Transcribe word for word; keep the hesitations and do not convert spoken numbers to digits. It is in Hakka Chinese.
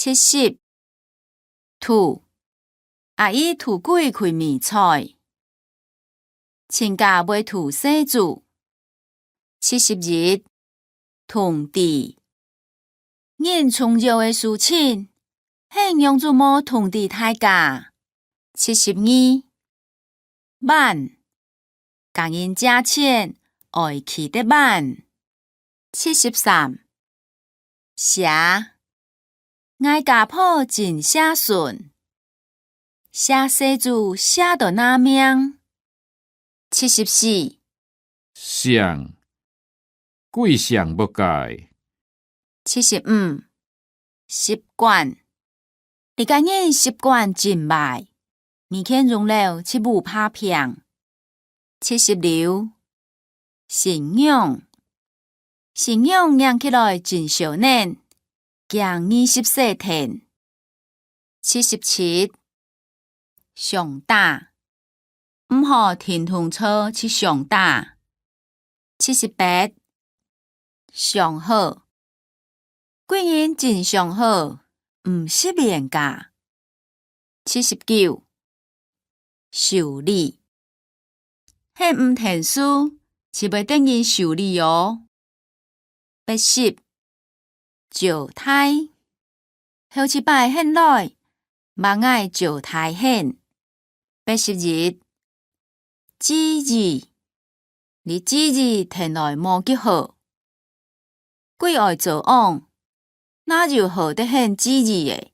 七十，渡，阿姨渡鬼去迷彩。親家會渡細子。七十一，通知。人重要个事情，係仰子無通知大家？七十二，挽，佮人借錢，愛企得挽。七十三，寫，𠊎家婆真惜孫，惜細子惜到拿命。七十四，醒，鬼醒目个。七十五，習慣，這个人習慣真壞，每天用了就毋怕病。七十六，新娘，新娘䀴起來真燒人，驚二十世天。七十七，相打，毋好停動車去相打。七十八，相好，貴人真相好，毋識冤家。七十九，修理，係毋𢯭手，就會得人修理哦。八十，招待，後一擺𢯭來，嘛愛招待𢯭。八十一，記憶，這記憶𢯭來無幾好。 鬼愛做王，哪有好得𢯭記憶个？